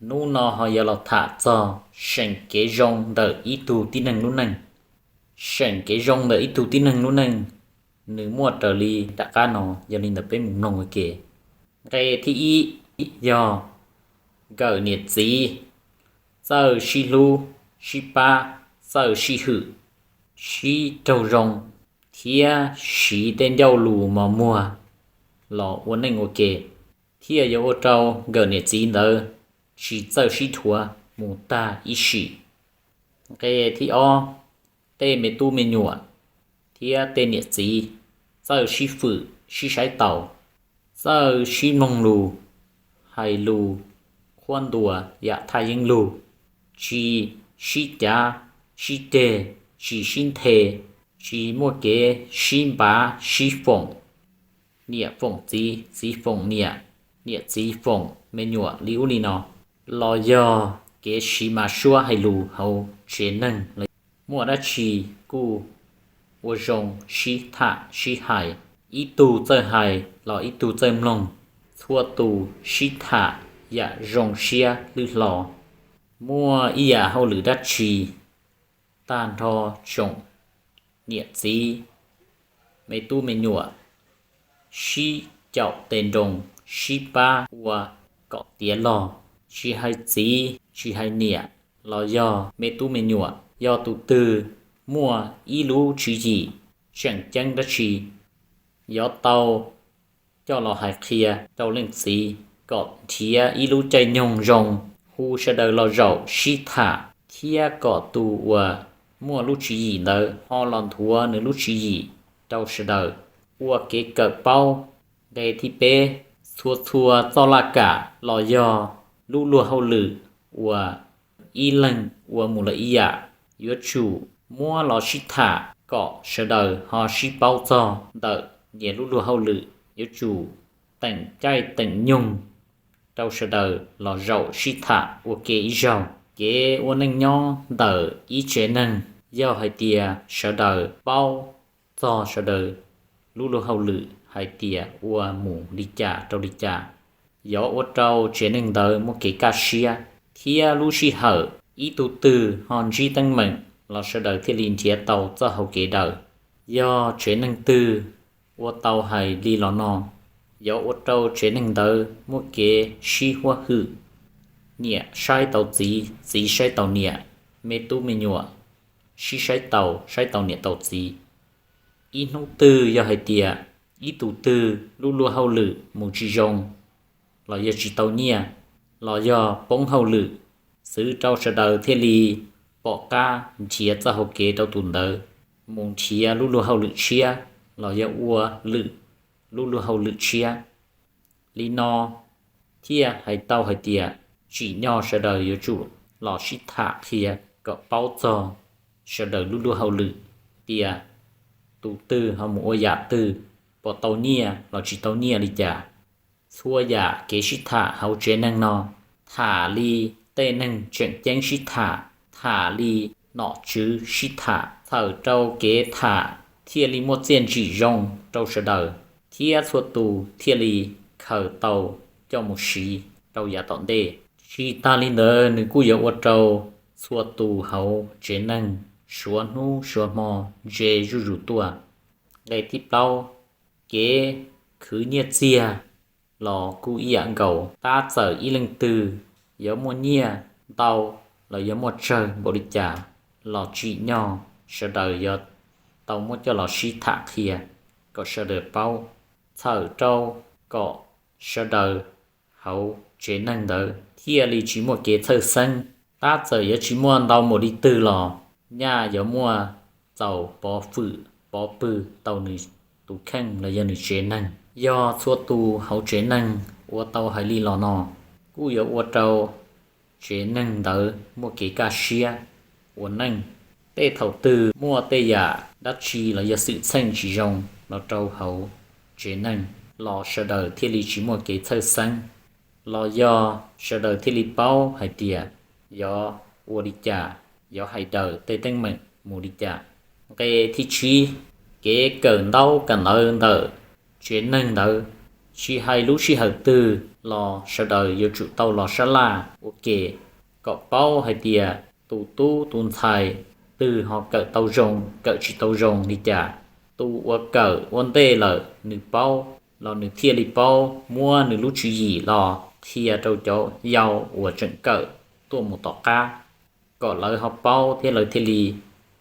Hnub no ho yuav los tham txog seem kev zoo ntawm ib tug tib neeg lub neej. Seem kev zoo ntawm ib tug tib neeg lub neej, nws muaj raws li nram qab no, yog li ntawd peb mus mloog ua ke. Nqe thib ib yog nkawm niam txiv txawj sib hlub, sib pab, txawj sib hwm, sib raug zoo, thiab siv tej ncauj lus mos muag los ua neej ua ke, thiaj yuav ua rau nkawm niam txiv ntawd tsis txawj sib dhuav mus tag ib sim. Nqe thib ob, tej me tub me nyuam thiab tej niam txiv txawj sib fwm sib saib taus, txawj sib mloog lus, hais lus qhuab ntuas yam thaj yeeb lug, tsis sib cav sib ceg, tsis sib nthe, tsis muaj kev sib npav sib foom, niam foom txiv, txiv foom niam, niam txiv foom me nyuam li ub li no, los yog kev siv mas suab hais lus hauv tsev neeg. Muaj dab tsi kuj ua zoo sib tham sib hais, ib tug txawj hais los ib tug txawj mloog, txhua tus sib tham yam zoo siab hlwb hlo. Muaj ib yam hauj lwm dab tsi tag nrho tsoom niam txiv, me tub me nyuam sib caum tes nroos sib pab ua kom tiav log, tsis hais txiv tsis hais niam los yog me tub me nyuam, yog tus twg muaj ib lub tswv yim tseem ceeb dab tsi, yuav tau coj los hais qhia rau leej txiv kom nrhiav ib lub caij nyoog zoo hu sawv daws los zaum sib tham, thiab kom tus uas muaj lub tswv yim ntawd ho los nthuav nws lub tswv yim rau sawv daws ua kev kawm paub. Nqe thib peb, txhua txhua txoj laj kam los yog lub luag hauj lwm uas ib leeg ua mus lawm ib yam, yuav tsum muab los sib tham kom sawv daws ho sib paub txog ntawm nyias lub luag hauj lwm. Yuav tsum teem caij teem nyoog rau sawv daws los zaum sib tham ua ke ib zaug. Kev ua neej nyob ntawm ib tsev neeg, yog hais tias sawv daws paub txog sawv daws lub luag hauj lwm hais tias ua mus li cas rau li cas, yuav ua rau tsev neeg ntawd muaj kev kaj siab, thiab lub sij hawm ib tug twg ho ntsib teeb meem los sawv daws thiaj li nrhiav tau txoj hau kev daws. Yog tsev neeg twg ua tau hais li los no, yuav ua rau tsev neeg ntawd muaj kev sib huab hwm, niam saib taus txiv, txiv saib taus niam, me tub me nyuam sib saib taus, saib taus niam taus txiv. Ib hnub twg yog hais tias ib tus twg lub luag hauj lwm mus tsis zoo, los yog tsis tau nyiaj, los yog poob hauj lwm, xwv rau sawv daws thiaj li pom qab nrhiav txoj hau kev rau tus ntawd mus nrhiav lub luag hauj lwm tshiab, los yog ua lwm lub luag hauj lwm tshiab. Li no thiaj hais tau hais tias tsim nyog sawv daws yuav tsum los sib tham qhia kom paub txog sawv daws lub luag hauj lwm, tias tus twg ho mus ua yam twg, puas tau nyiaj los tsis tau nyiaj li cas. Txhua yam kev sib tham hauv tsev neeg no, tham li tej neeg tseem ceeb sib tham, tham li nom tswv sib tham, txhawm rau kev tham thiaj li muaj txiaj ntsim zoo rau sawv daws, thiab txhua tus thiaj li khaws tau coj mus siv rau yav tom ntej. Tsis tas li ntawd, nws kuj yuav ua rau txhua tus hauv tsev neeg suav hnub suav hmo ntse zuj zus tuaj. Nqe thib plaub, kev khwv nyiaj txiag los kuj ib yam nkaus, tab txawm ib leej twg yuav muaj nyiaj ntau los yog muaj tsawg npaum li cas los tsim nyog sawv daws yuav tau muab coj los sib tham qhia kom sawv daws paub, txhawm rau kom sawv daws hauv tsev neeg ntawd thiaj li tsis muaj kev txhawj xeeb. Tab txawm yuav tsis muaj ntau npaum li twg los nyaj yuav muaj txaus pov fwm pov pwg tau nws tus kheej los yog nws tsev neeg. Yog txhua tus hauv tsev neeg ua tau hais li los no, kuj yuav ua rau tsev neeg ntawd muaj kev kaj siab ua neej. Tej thaum twg muaj tej yam dab tsi los yog xwm txheej tsis zoo los rau hauv tsev neeg los sawv daws thiaj li tsis muaj kev txhawj xeeb, los yog sawv daws thiaj li paub hais tias yuav ua li cas, yuav hais daws tej teeb meem mus li cas. Nqe thib tsib, kev kawm ntaub kawm ntawv ntawm tsev neeg ntawd Tsis hais lub sij hawm twg los sawv daws yuav tsum tau los sab laj ua ke kom paub hais tias tus tub tus ntxhais twg ho kawm tau zoo, kawm tsis tau zoo li cas. Tus uas kawm ua ntej lawm nws paub los nws thiaj li paub muab nws lub tswv yim los qhia rau cov yau uas tseem kawm tuaj mus tom qab, kom lawv ho paub thiab lawv thiaj li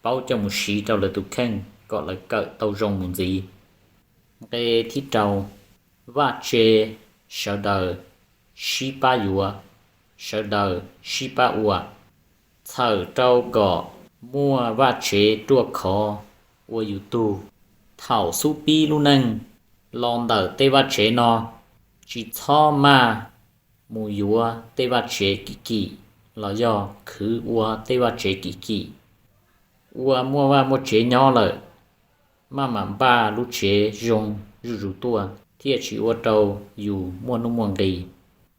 paub coj mus siv rau lawv tus kheej kom lawv kawm tau zoo mus ntxiv. Nqe thib rau, vaj tse sawv daws sib pab yuav, sawv daws sib pab ua. Txhawm rau kom muaj vaj tsev ruaj khov ua yus tug. Thaum xub pib lub neej los ntawm tej vaj tsev no, tsis txhob maj mus yuav tej vaj tsev kim kim los yog khwv ua tej vaj tsev kim kim. Ua muaj vaj muaj tsev nyob lawm, maj mam npaj lub tsev zoo zuj zus tuaj thiaj tsis ua rau yus muaj nuj muaj nqis.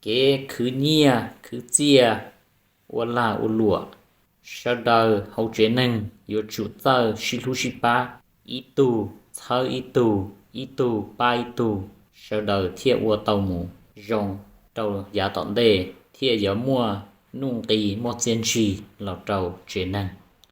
Kev khwv nyiaj khwv txiaj, ua lag ua luam, sawv daws hauv tsev neeg yuav tsum txawj sib hlub sib pab, ib tug txhawb ib tug, ib tug pab ib tug, sawv daws thiaj ua tau mus zoo rau yav tom ntej thiaj yuav muaj nuj nqis muaj txiaj ntsig los rau tsev neeg.